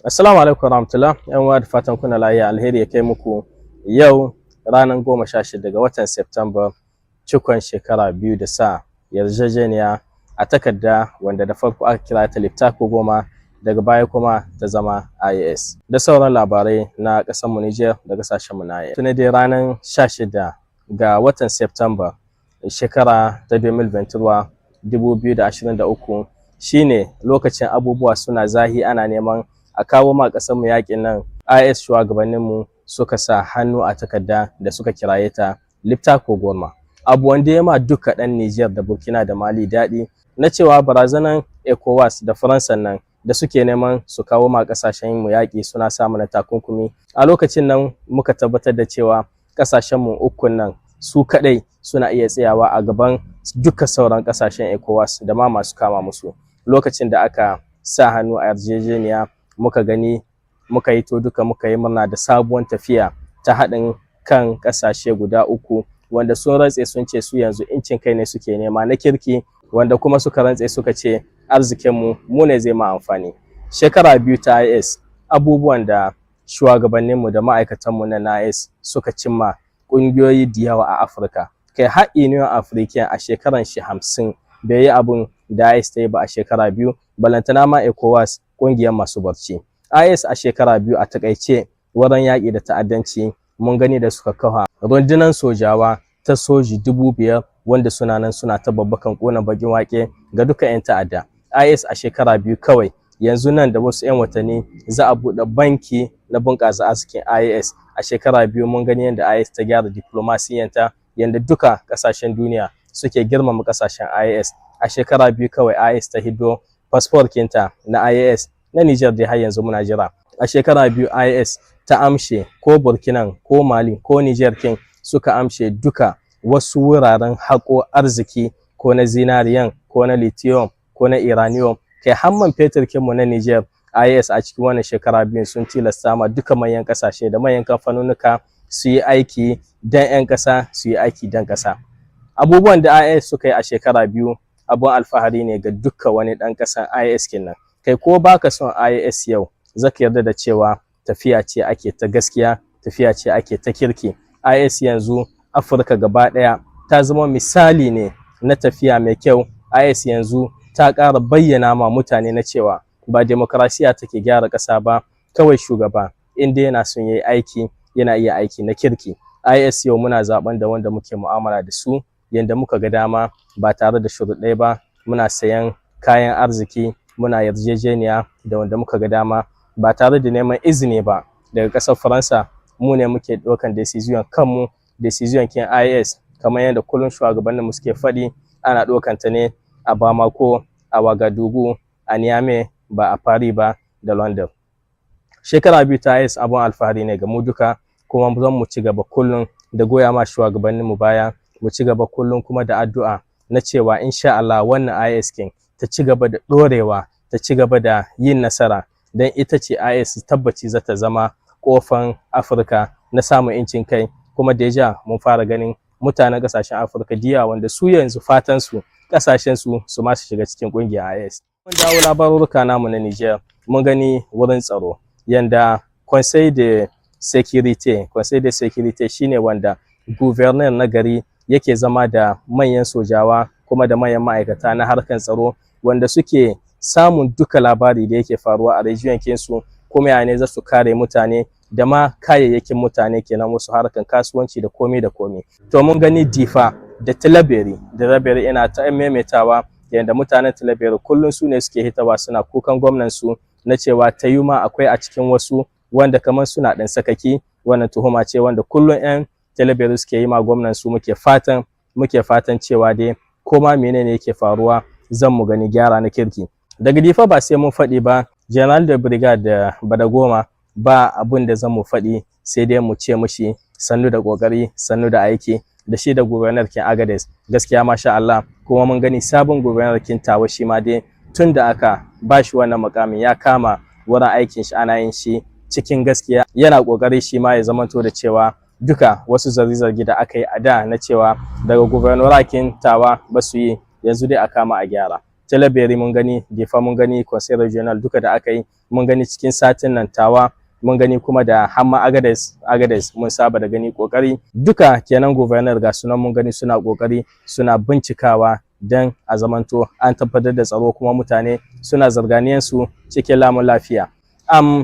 Assalamu alaikum warahmatullah, yan uwa, da fatan kuna lafiya. Alheri ya kai muku. Yau ranar 16 ga watan September, cikon shekara 2 da sa yarjejeniya a takarda, wanda da farko aka kira ta Liptako Goma, daga baya kuma ta zama AES, da sauran labarai na ƙasarmu Niger da ƙasashenmu na AES. Tuni dai ranar 16 ga watan September, shekara ta 2023, shine lokacin abubuwa suna zahi, ana neman a kawo ma ƙasarmu yaƙin nan, AES shugabanninmu suka sa hannu a takarda da suka kiraye ta Liptako Goma. Abu wanda ya ma duka ɗan Niger da Burkina da Mali daɗi, na cewa barazanan ECOWAS da Faransa nan da suke neman su kawo ma ƙasashen mu yaƙi, suna sa mana takunkumi a lokacin nan, muka tabbatar da cewa ƙasashen mu ukun nan su kaɗai suna iya tsayawa a gaban duka sauran ƙasashen ECOWAS da ma masu kama musu. Lokacin da aka sa hannu a yarjejeniya, muka gani, muka yi to duka muka yi murna da sabuwar tafiya ta haɗin kan ƙasashe guda uku, wanda sun rantse sun ce su yanzu incin kai ne suke nema na kirki, wanda kuma suka rantse suka ce arzikinmu mu ne zai ma amfani. Shekara 2 ta AES, abubuwan da shugabanninmu da ma'aikatanmu na AES suka cimma, ƙungiyoyi da yawa a Afirka, kai har Union Africaine a shekaran shi 50 bai yi abun da AES ta yi ba a shekara 2, balantana ma ECOWAS, ƙungiyar masu barci. AES a shekara 2, a takaice, wurin yaƙi da ta'addanci, mun gani da suka kafa rundunar sojawa ta soji 5,000, wanda suna nan suna ta babbakan ƙona bakin wake ga duka 'yan ta'adda. AES a shekara 2 kawai, yanzu nan da wasu 'yan watanni za a buɗe banki na bunƙasa arzikin AES. A shekara 2 mun gani yadda AES ta gyara diplomasiyanta, yadda duka ƙasashen duniya suke girmama ƙasashen AES. A shekara 2 kawai AES ta hiddo fasfor kinta na AES, na Niger dai har yanzu muna jira. A shekara 2 AES ta amshe, ko Burkinan ko Mali ko Niger kin suka amshe duka wasu wuraren haƙo arziki, ko na zinariyan, ko na lithium, ko na uranium, kai har man fetur kinmu na Niger. AES a cikin wannan shekara 2 sun tilasta ma duka manyan ƙasashe da manyan kamfanonuka su yi aiki don 'yan ƙasa, su yi aiki don ƙasa. Abubuwan da AES suka yi a shekara 2 abun alfahari ne ga duka wani ɗan ƙasan AES kenan. Kai, ko baka son AES yau, zaka yarda da cewa tafiya ce ake ta gaskiya, tafiya ce ake ta kirki. AES yanzu Afirka gaba ɗaya ta zama misali ne na tafiya mai kyau. AES yanzu ta ƙara bayyana ma mutane na cewa ba demokrasiya take gyara ƙasa ba kawai, shugaba in dai yana son yayi aiki, yana iya aiki na kirki. AES yau muna zaben da wanda muke mu'amala da su yanda muka ga dama, ba tare da shuruɗai ba. Muna sayan kayan arziki, muna yarjejeniya da wanda muka ga dama, ba tare da neman izini ba daga ƙasar Faransa. Mu ne muke ɗaukan decision kanmu. Decision kin AES, kamar yadda kullum shugabanninmu suke faɗi, ana ɗaukan ta ne a Bamako, a Ouagadougou, a Niamey, ba a Paris ba da London. Shekara 2 ta AES abun alfahari ne ga mu duka, kuma zan mu ci gaba kullum da goya ma shugabanninmu baya, mu ci gaba kullum kuma da addu'a na cewa insha Allah wannan AES kin ta ci gaba da ɗorewa, ta ci gaba da yin nasara, don ita ce AES tabbaci za ta zama kofan Afirka na samun incin kai. Kuma déjà mun fara ganin mutanen ƙasashen Afirka diya wanda su yanzu fatan su ƙasashen su su ma su shiga cikin ƙungiyar AES. Mun dawo labarurruka namu na Niger, mun gani wurin tsaro, yanda Conseil de Sécurité. Conseil de Sécurité shine wanda gouverneur na gari yake zama da manyan sojawa kuma da manyan ma'aikata na harkan tsaro, wanda suke samun duka labari da yake faruwa a region kinsu, kuma ya ne za su kare mutane da ma kayayyakin mutane kenan, wasu harkan kasuwanci da komai da komai. To mun gani Difa da Tillaberi. Tillaberi, ina ta maimaitawa, yanda mutanen Tillaberi kullum su ne suke hitawa suna kukan gwamnan su, na cewa ta yi ma akwai a cikin wasu wanda kamar suna ɗan sakaki. Wannan tuhuma ce wanda kullum 'yan Tillaberi suke yi ma gwamnan su. Muke fatan cewa dai koma menene yake faruwa, zan mu gani gyara na kirki. Daga Difa ba sai mun faɗi ba, Général de Brigade Badagoma, ba abun da zan mu faɗi sai dai mu ce mushi sannu da ƙoƙari, sannu da aiki, da shi da gouverneur kin Agadez. Gaskiya masha Allah. Kuma mun gani sabon gouverneur kin Tawa, shi ma dai tun da aka ba shi wannan mukamin ya kama wurin aikin shi, ana yin shi cikin gaskiya, yana ƙoƙari shi ma ya zamanto da cewa duka wasu zargi-zargi da aka yi a da na cewa daga gouverneur kin Tawa ba su yi, yanzu dai a kama a gyara. Tillabéri mun gani, Difa mun gani, Conseil Régional duka da aka yi mun gani cikin satin nan, Tawa mun gani, kuma da hamma Agadez. Agadez mun saba da gani kokari duka kenan. Gouverneur ga sunan mun gani suna kokari, suna bincikawa don a zamanto an tabbatar da tsaro, kuma mutane suna zarganiyansu cikin lamun lafiya.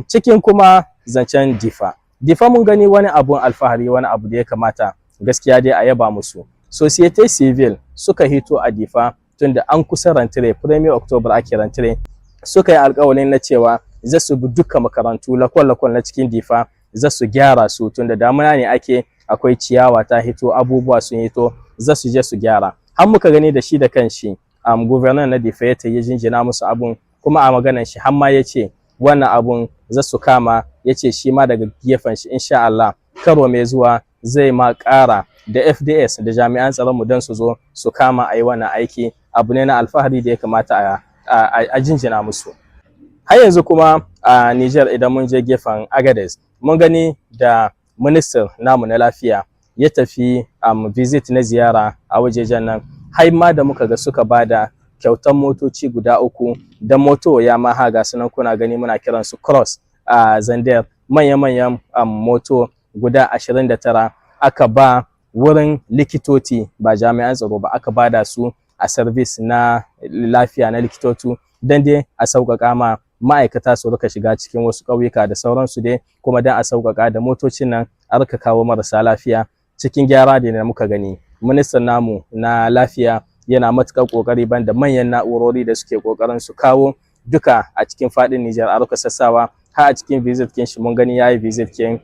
Cikin kuma zancen Difa, Difa mun gani wani abun alfahari, wani abu da ya kamata gaskiya dai a yaba musu. Société civile suka hito a Difa, tunda an kusa rentrée, 1er October ake rentrée, suka yi alkawalin na cewa za su bi duka makarantu lakwal-lakwal na cikin Difa, za su gyara su, tunda damuna ne ake, akwai ciyawa ta hito, abubuwa sun hito, za su je su gyara. Har muka gani da shi da kanshi gouverneur na Difa ya ya jinjina musu abun, kuma a maganan shi har ma ya ce wannan abun za su kama, ya ce shi ma daga gefen shi insha Allah karo mai zuwa zai ma ƙara da FDS da jami'an tsaron mu don su zo su kama a yi wannan aiki. Abu ne na alfahari da ya kamata a jinjina musu. Har yanzu kuma a Niger, idan mun je gefen Agadez, mun gani da ministan namu na lafiya ya tafi visit na ziyara a wajejen nan, har ma da muka ga suka bada kyautan motoci guda uku da moto Yamaha, ga sunan kuna gani, muna kiran su Cross a Zinder, manya-manyan moto guda 29 aka ba wurin likitoci, ba jami'an tsaro ba, aka bada su a service na lafiya na likitoci, don dai a sauƙaƙa ma ma'aikata su rika shiga cikin wasu ƙauyuka da sauransu dai, kuma don a sauƙaƙa da motocin nan a rika kawo marasa lafiya cikin gyara da muka gani. Ministan namu na lafiya yana matuƙar ƙoƙari, banda manyan na'urori da suke ƙoƙarin su kawo duka a cikin faɗin Nijar a rika sassawa. Har a cikin visit kin shi mun gani yayi visit kin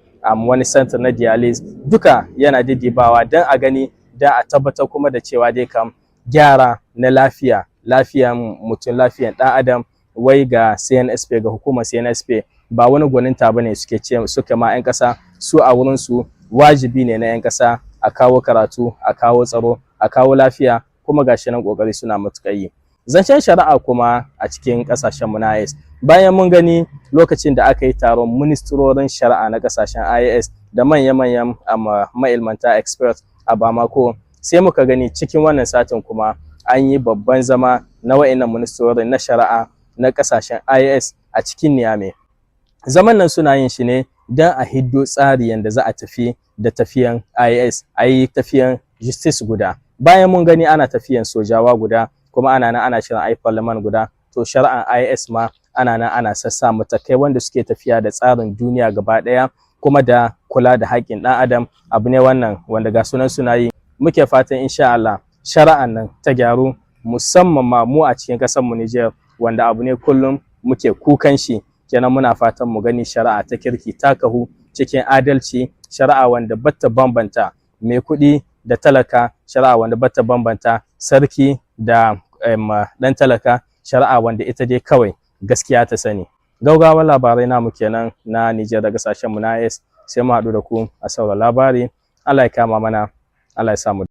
wani center na dialysis, duka yana diddibawa don a gani, don a tabbatar kuma da cewa dai kam gyara na lafiya, lafiyan mutum, lafiyan ɗan adam. Wai ga CNSP, ga hukumar CNSP, ba wani gwaninta bane suke ce suka ma 'yan ƙasa su a wurin su wajibi ne na 'yan ƙasa a kawo karatu, a kawo tsaro, a kawo lafiya, kuma gashi nan kokari suna matuƙar yi. Zancen shari'a kuma a cikin ƙasashen mu na IAS, bayan mun gani lokacin da aka yi taron ministrorin shari'a na ƙasashen IAS da manya-manyan ma'ilmanta experts a Bamako, sai muka gani cikin wannan satin kuma an yi babban zama na wa'annan ministrorin na shari'a na ƙasashen IAS a cikin Niamey. Zaman nan suna yin shi ne don a hiddo tsari yanda za a tafi da tafiyan IAS, a yi tafiyan justice guda. Bayan mun gani ana tafiyan sojawa guda, kuma ana nan ana shirin ayi parliament guda, to shari'an IAS ma ana nan ana sassa matakai wanda suke tafiya da tsarin duniya gaba ɗaya, kuma da kula da haƙƙin ɗan adam. Abu ne wannan wanda ga sunan suna yi, muke fatan insha Allah shari'an nan ta gyaru, musamman ma mu a cikin ƙasar mu Niger, wanda abu ne kullum muke kukan shi kenan. Muna fatan mu gani shari'a ta kirki ta kahu cikin adalci, shari'a wanda bata bambanta mai kuɗi da talaka, shari'a wanda bata bambanta sarki da ɗan talaka, shari'a wanda ita dai kawai gaskiya ta sani. Gaugawar labarai namu kenan na Nijar da kasashen mu na IAS. Sai mu haɗu da ku a sauran labari. Allah ya kama mana, Allah ya samu.